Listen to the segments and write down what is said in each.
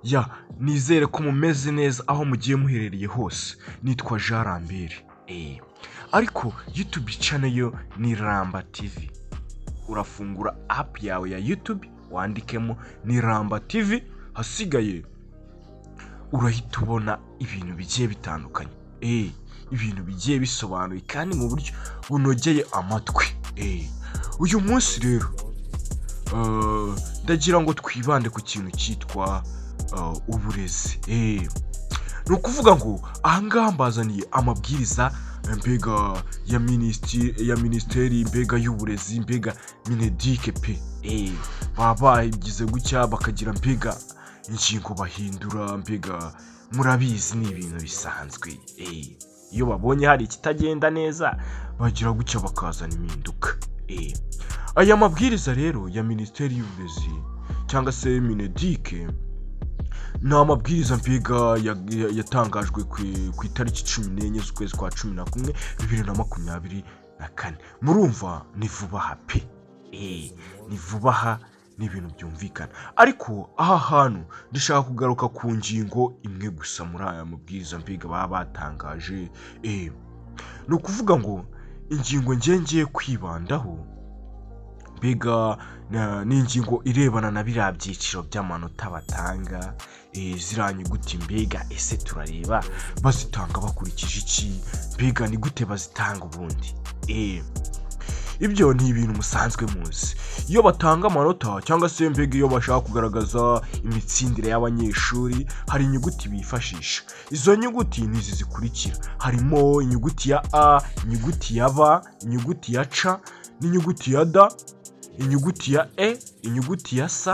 Ya, nizere ko mumeze neza aho mugiye muherereye hose. Nitwa Jean Lambert, ariko YouTube channel yo ni Ramba TV. Urafungura app yawe ya YouTube, wandikemo ni Ramba TV, hasigaye urahita ubona ibintu bigiye bitandukanye, ibintu bigiye bisobanuye kandi mu buryo bunogeye amatwi. Uyu munsi rero ndagira ngo twibande ku kintu cyitwa uburezi. Ni ukuvuga ngo ahangaha mbazaniye amabwiriza mbega ya minisiteri mbega y'uburezi, mbega MINEDUC pe. Baba bagize gutya bakagira mbega ingingo bahindura, mbega murabizi ni ibintu bisanzwe. Iyo babonye hari ikitagenda neza, bagira gutya bakazana impinduka. Aya mabwiriza rero ya minisiteri y'uburezi cyangwa se MINEDUC ni amabwiriza mbega yatangajwe ku itariki 14 z'ukwezi kwa 11 2024. Murumva ni vuba aha pe. Ni vuba aha, ni ibintu byumvikana. Ariko aha hantu ndashaka kugaruka ku ngingo imwe gusa muri aya mabwiriza mbega baba batangaje. Ni ukuvuga ngo ingingo ngiye kwibandaho mbega ni ingingo irebana na biriya byiciro by'amanota batanga, ziriya nyuguti mbega. Ese turareba bazitanga bakurikije iki? Mbega ni gute bazitanga ubundi? Ibyo ni ibintu musanzwe muzi. Iyo batanga amanota cyangwa se mbega iyo bashaka kugaragaza imitsindire y'abanyeshuri, hari inyuguti bifashisha. Izo nyuguti ni izi zikurikira: harimo inyuguti ya A, inyuguti ya B, inyuguti ya C n'inyuguti ya D, inyuguti ya E, inyuguti ya S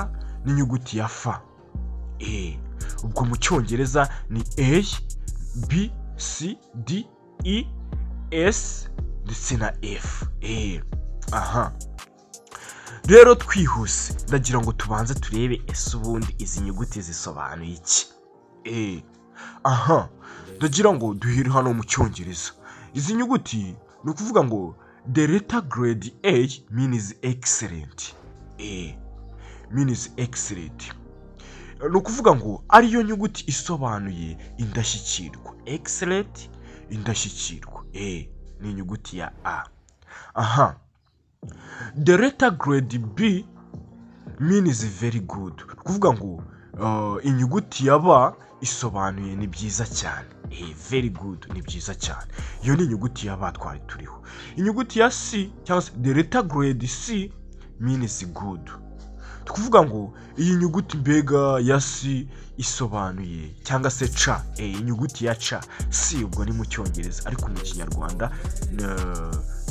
n'inyuguti ya F. Ubwo mu Cyongereza ni A, B, C, D, E, S ndetse na F. Aha rero twihuse ndagira ngo tubanze turebe ese ubundi izi nyuguti zisobanuye iki. Aha ndagira ngo duhere hano mu Cyongereza. Izi nyuguti ni ukuvuga ngo the letter grade A means excellent. A means excellent, ni ukuvuga ngo ariyo nyuguti isobanuye indashyikirwa. Excellent, indashyikirwa, ni inyuguti ya A. Aha the letter grade B means very good, ni ukuvuga ngo inyuguti ya B isobanuye ni byiza cyane. Very good, ni byiza cyane. Iyo ni inyuguti ya B twari turiho. Inyuguti ya C cyangwa se the letter grade C means good, tukuvuga ngo iyi nyuguti mbega ya C isobanuye, cyangwa se C, inyuguti ya C. C ubwo ni mu Cyongereza, ariko mu Kinyarwanda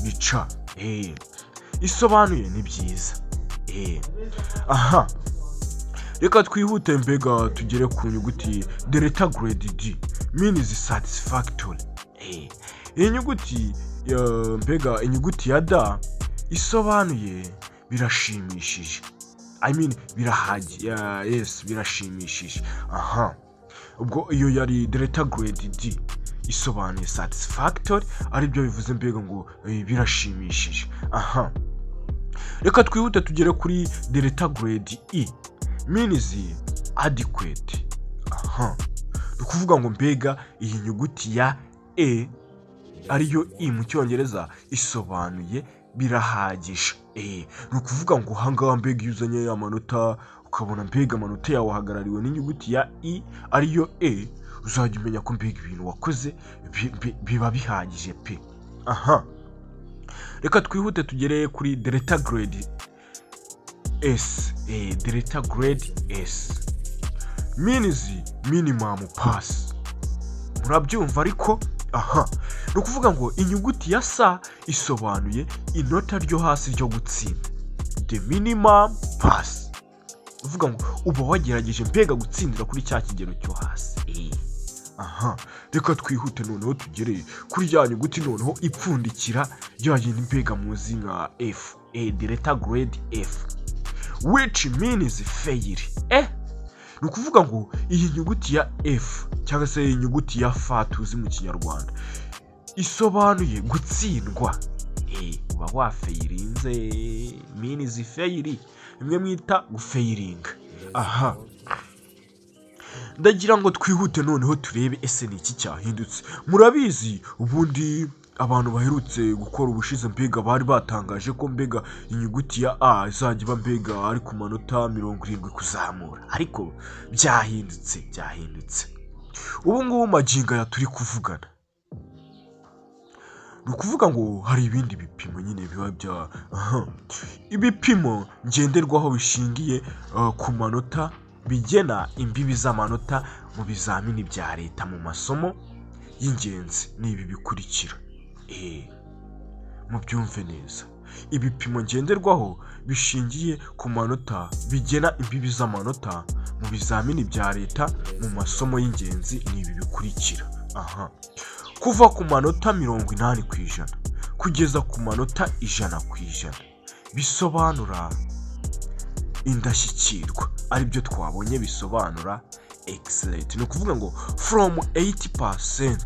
ni C. Isobanuye ni byiza. Aha reka twihute mbega tugere ku nyuguti the letter grade D means satisfactory. Iyi nyuguti mbega inyuguti ya D isobanuye birashimishije, I mean birahagi, yes, birashimishije. Aha ubwo iyo yari the letter grade D isobanuye satisfactory, aribyo bivuze mbega ngo birashimishije. Aha reka twihute tugere kuri the letter grade E means adequate. Aha ni ukuvuga ngo mbega iyi nyuguti ya E, ariyo E mu Cyongereza, isobanuye birahagije. Ni ukuvuga ngo ahangaha mbega iyo uzanye amanota ukabona mbega amanota yawe ahagarariwe n'inyuguti ya E, ariyo E, uzajya umenya ko mbega ibintu wakoze biba bihagije pe. Aha reka twihute tugere kuri the letter grade S. The letter grade S means minimum pass. Murabyumva ariko aha ni ukuvuga ngo inyuguti ya S isobanuye inota ryo hasi ryo gutsinda, the minimum pass, uvuga ngo uba wagerageje mbega gutsindira kuri cya kigero cyo hasi. Aha reka twihute noneho tugere kuri ya nyuguti noneho ipfundikira ya yindi mbega muzi nka F. The letter grade F, which means fail. Ni ukuvuga ngo iyi nyuguti ya F cyangwa se iyi nyuguti ya F tuzi mu Kinyarwanda isobanuye gutsindwa. Uba wafeyirinze, means fail, bimwe mwita gufeyiringa. Aha Ndagira ngo twihute noneho turebe ese ni iki cyahindutse. Murabizi, ubundi abantu baherutse gukora ubushize, mbega bari batangaje ko mbega inyuguti ya A izajya iba mbega ari ku manota 70 kuzamura, ariko byahindutse, byahindutse. Ubu ngubu magingo aya turi kuvugana, ni ukuvuga ngo hari ibindi bipimo nyine biba bya aha. Ibipimo ngenderwaho bishingiye ku manota bigena imbibi z'amanota mu bizamini bya leta mu masomo y'ingenzi ni ibi bikurikira. Mubyumve neza: ibipimo ngenderwaho bishingiye ku manota bigena imbibi z'amanota mu bizamini bya leta mu masomo y'ingenzi ni ibi bikurikira. Aha, kuva ku manota 80% kugeza ku manota 100% bisobanura indashyikirwa, aribyo twabonye bisobanura excellent. Ni ukuvuga ngo from 80%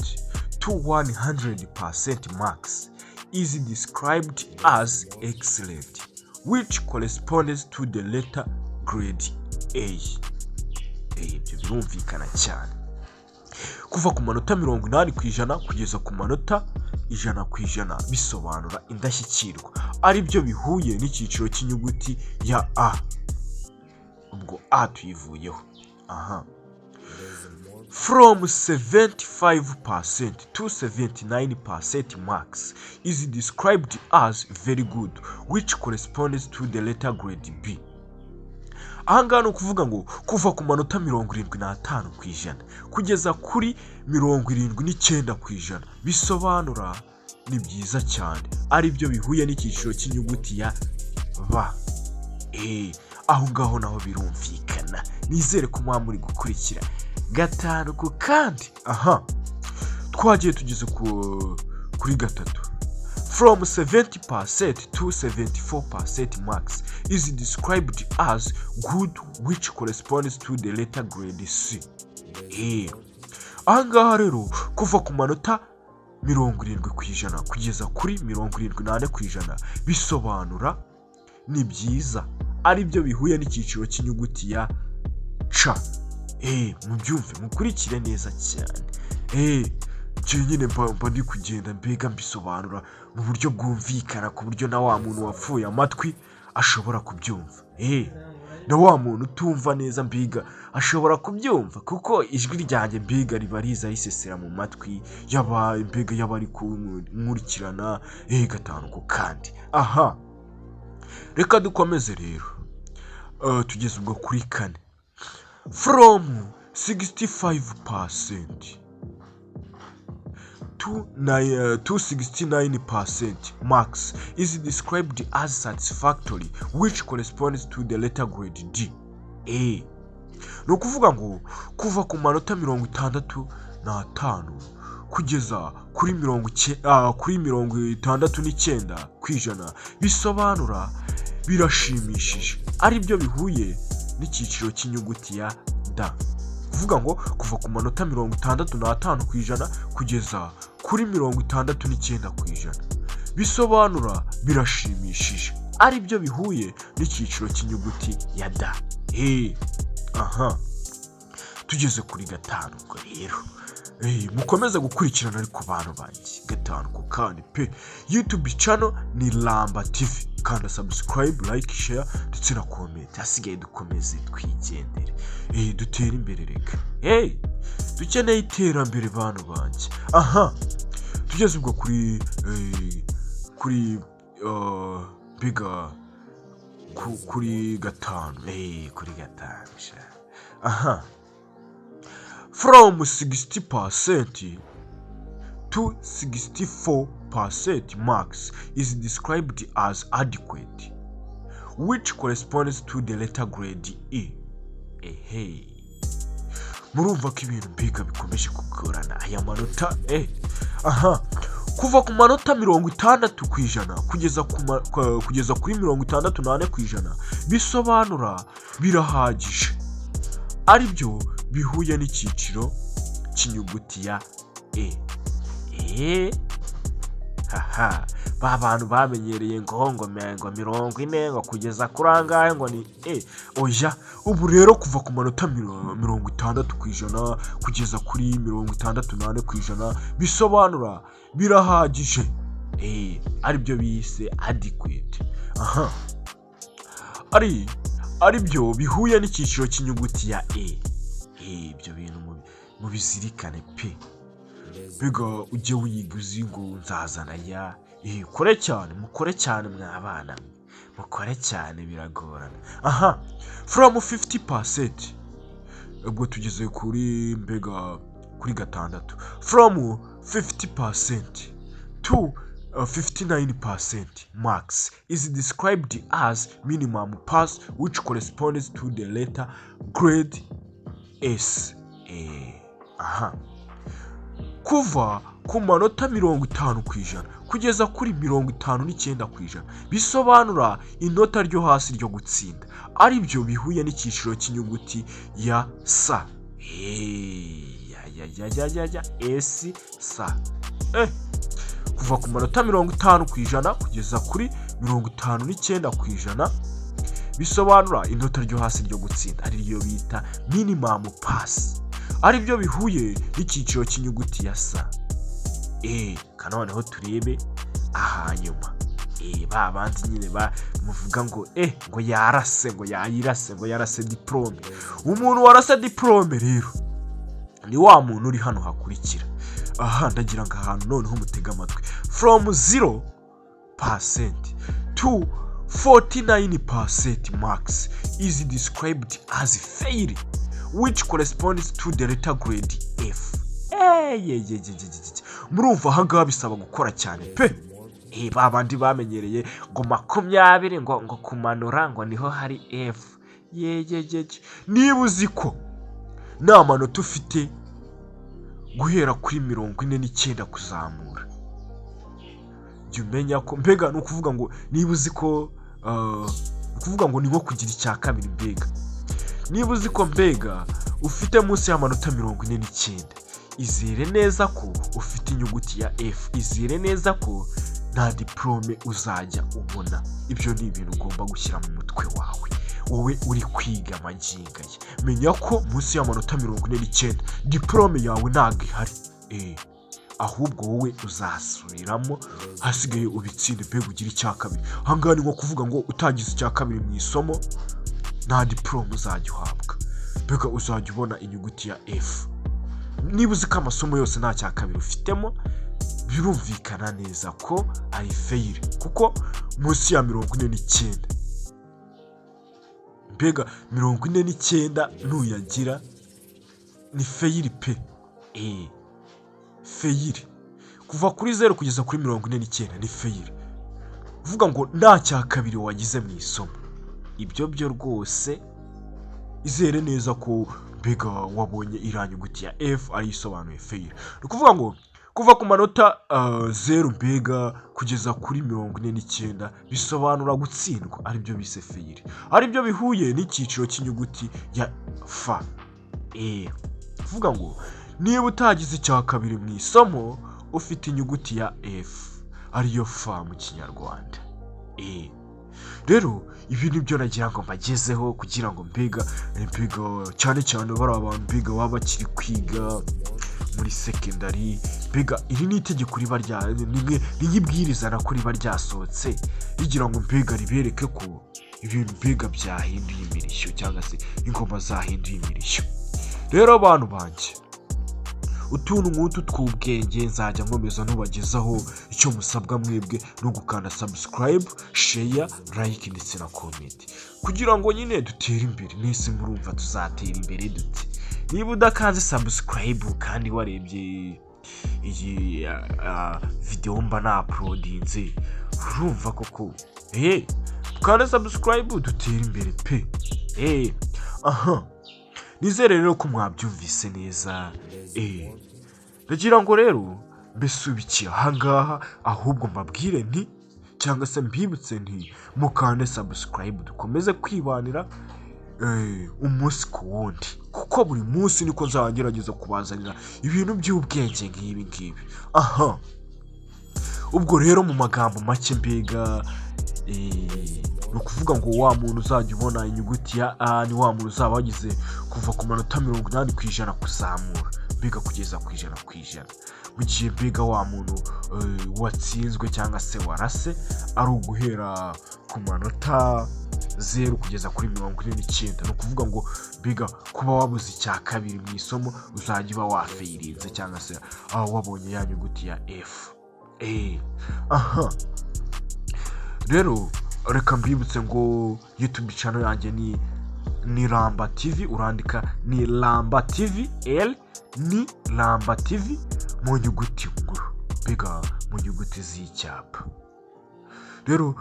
to 100% marks is described as excellent, which corresponds to the letter grade A. Ibyo birumvikana cyane. Kuva ku manota 80% kugeza ku manota 100% bisobanura indashyikirwa, aribyo bihuye n'icyiciro cy'inyuguti ya A. Ubwo A tuyivuyeho. Aha, from 75% to 79% marks is described as very good, which corresponds to the letter grade B. Ahangaha ni ukuvuga ngo kuva ku manota 75% kugeza kuri 79% bisobanura ni byiza cyane, aribyo bihuye n'icyiciro cy'inyuguti ya B. Aho ngaho naho birumvikana. Nizere ko muba muri gukurikira gatanu ku kandi. Aha twagiye, tugeze kuri gatatu. From 70% to 74% marks is described as good, which corresponds to the letter grade C. Ahangaha rero, kuva ku manota 70% kugeza kuri 74% bisobanura ni byiza, aribyo bihuye n'icyiciro cy'inyuguti ya C. Mubyumve, mukurikire neza cyane. Njye nyine mba ndi kugenda mbega mbisobanura mu buryo bwumvikana, ku buryo na wa muntu wapfuye amatwi ashobora kubyumva, na wa muntu utumva neza mbega ashobora kubyumva, kuko ijwi ryanjye mbega riba riza risesera mu matwi yaba mbega y'abari kunkurikirana gatanu ku kandi. Aha reka dukomeze rero. Tugeze ubwo kuri kane. From 65% to 69% marks is described as satisfactory, which corresponds to the letter grade D. A ni ukuvuga ngo kuva ku manota 65 kugeza kuri 69% bisobanura birashimishije, aribyo bihuye n'icyiciro cy'inyuguti ya D. Kuvuga ngo kuva ku manota 65% kugeza kuri 69% bisobanura birashimishije, aribyo bihuye n'icyiciro cy'inyuguti ya D. Aha tugeze kuri gatanu. Ubwo rero mukomeze gukurikirana ariko bantu banjye, gatanu ku kandi pe. YouTube channel ni Ramba TV. Kanda subscribe, like, share ndetse na comment. Hasigaye dukomeze twigendere, dutere imbere. Reka, hey, dukeneye iterambere bantu banjye. Aha tugeze ubwo kuri mbega kuri gatanu, kuri gatanu sha. Aha, from 60% to 64% marks is described as adequate, which corresponds to the letter grade E. Ehe, murumva ko ibintu mbega bikomeje kugorana aya manota. Aha kuva ku manota 60% kugeza kuri 64% bisobanura birahagije, aribyo bihuye n'icyiciro cy'inyuguti ya E. Haha, Ba bantu bamenyereye ngo 40 ngo kugeza kuri angahe ngo ni E, oya. Ubu rero kuva ku manota 60% kugeza kuri 64% bisobanura birahagije, aribyo bise adequate. Aha aribyo bihuye n'icyiciro cy'inyuguti ya E. Ibyo bintu mubizirikane pe. Mbega ujye wiga uzi ngo nzazana ya ukore cyane, mukore cyane mwa bana mwe, mukore cyane, biragorana. Aha from 50%, ubwo tugeze kuri mbega kuri gatandatu, from 50% to 59% marks is described as minimum pass, which corresponds to the letter grade S. Aha kuva ku manota 50% kugeza kuri 59% bisobanura inota ryo hasi ryo gutsinda, aribyo bihuye n'icyiciro cy'inyuguti ya S. Ya ya ya ya ya ya, S, S. Kuva ku manota 50% kugeza kuri 59% bisobanura inota ryo hasi ryo gutsinda, ariryo bita minimum pass, aribyo bihuye n'icyiciro cy'inyuguti ya S. Noneho turebe ahanyuma, ba bandi nyine ba muvuga ngo ngo yarase, ngo yayirase, ngo yarase diporome. Umuntu warase diporome rero ni wa muntu uri hano hakurikira. Aha ndagira ngo ahantu noneho mutege amatwi: from 0% to 49% marks is described as fail, which corresponds to the letter grade F. Murumva ahangaha bisaba gukora cyane pe. Ba bandi bamenyereye ngo 20 ngo kumanura ngo niho hari F, yeyeyeye. Niba uzi ko nta manota ufite guhera kuri 49 kuzamura, jya umenya ko mbega ni ukuvuga ngo niba uzi ko ni ukuvuga ngo ni nko kugira icya kabiri. Mbega niba uzi ko mbega ufite munsi y'amanota 49, izere neza ko ufite inyuguti ya F, izere neza ko nta diporome uzajya ubona. Ibyo ni ibintu ugomba gushyira mu mutwe wawe. Wowe uri kwiga magingo aya, menya ko munsi y'amanota 49 diporome yawe ntabwo ihari, ahubwo wowe uzasubiramo, hasigaye ubitsinde, mbega ugire icya kabiri. Ahangaha ni nko kuvuga ngo utagize icya kabiri mu isomo nta diporome uzajya uhabwa, mbega uzajya ubona inyuguti ya F. Niba uzi ko amasomo yose nta cya kabiri ufitemo, birumvikana neza ko ari fail, kuko munsi ya 49, mbega 49 nuyagira ni fail pe. Fail kuva kuri 0 kugeza kuri 49 ni fail, uvuga ngo nta cya kabiri wagize mu isomo. Ibyo byo rwose izere neza ko mbega wabonye iriya nyuguti ya F, ariyo isobanuye fail. Ni ukuvuga ngo kuva ku manota 0 mbega kugeza kuri 49 bisobanura gutsindwa, aribyo bise fail, aribyo bihuye n'icyiciro cy'inyuguti ya F. Kuvuga ngo niba utagize icya kabiri mu isomo, ufite inyuguti ya F, ariyo F mu Kinyarwanda. Rero ibi nibyo nagira ngo mbagezeho, kugira ngo mbega cyane cyane bari abantu mbega baba bakiri kwiga muri secondary. Mbega iri ni itegeko riba rya ni nk'ibwiriza nako riba ryasohotse rigira ngo mbega ribereke ko ibintu mbega byahinduye imirishyo, cyangwa se ingoma zahinduye imirishyo. Rero abantu banjye, utuntu nk'utu tw'ubwenge nzajya nkomeza nubagezaho. Icyo musabwa mwebwe ni ugukanda subscribe, share, like ndetse na comment, kugira ngo nyine dutere imbere. Nese murumva tuzatera imbere dute niba udakanze subscribe kandi warebye iyi videwo mba na uploadinze? Urumva koko, ukanda subscribe dutere imbere pe. Aha nizere rero ko mwabyumvise neza. Ndagira ngo rero mbisubikiye ahangaha, ahubwo mbabwire nti, cyangwa se mbibutse nti mukande subscribe dukomeze kwibanira umunsi ku wundi, kuko buri munsi niko nzagerageza kubazanira ibintu by'ubwenge nk'ibi ngibi. Aha Ubwo rero mu magambo make, mbega ni ukuvuga ngo wa muntu uzajya ubona inyuguti ya A ni wa muntu uzaba wagize kuva ku manota 80% kuzamura, mbega kugeza ku 100%, mu gihe mbega wa muntu watsinzwe cyangwa se warase ari uguhera ku manota 0 kugeza kuri 49. Ni ukuvuga ngo mbega kuba wabuze icya kabiri mu isomo, uzajya uba wafailinze cyangwa se aho wabonye ya nyuguti ya F. Aha rero reka mbibutse ngo YouTube channel yanjye ni Ramba TV. Urandika ni Ramba TV, L ni Ramba TV mu nyuguti nkuru, mbega mu nyuguti z'icyapa. Rero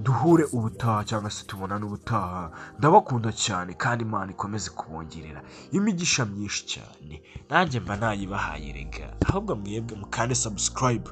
duhure ubutaha cyangwa se tubonane ubutaha. Ndabakunda cyane kandi Imana ikomeze kubongerera imigisha myinshi cyane. Nanjye mba nayibahaye rega, ahubwo mwebwe mukande subscribe.